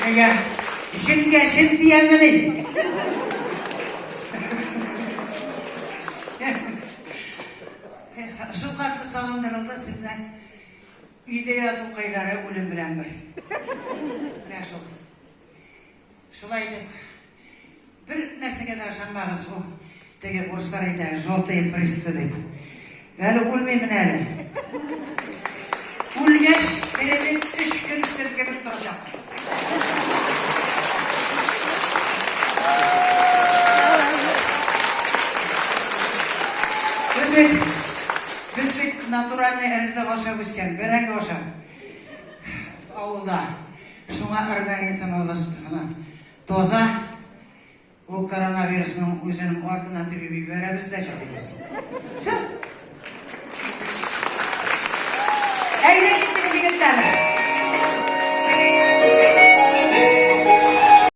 Әйе, җенгә җен тиямени? Шул катлы сагындырылды сезне. Өйдә яту кайлары үлем белән бер. Менә шул. Шулай итеп, бер нәрсәгә дә ышанмагыз, бу теге урыслар әйтә, желтые прессы дип. Әле үлмимен әле. Үлгәч, терелеп өч көн селкенеп торачак. Без бит, без бит натуральный ризык ашап үскән, бәрәңге ашап. Авылда. Шуңа организмыбыз таза. Ул коронавирусның үзенең артына төбеп җибәрәбез дә җылыйбыз. Все. Әйдә киттек, егетләр.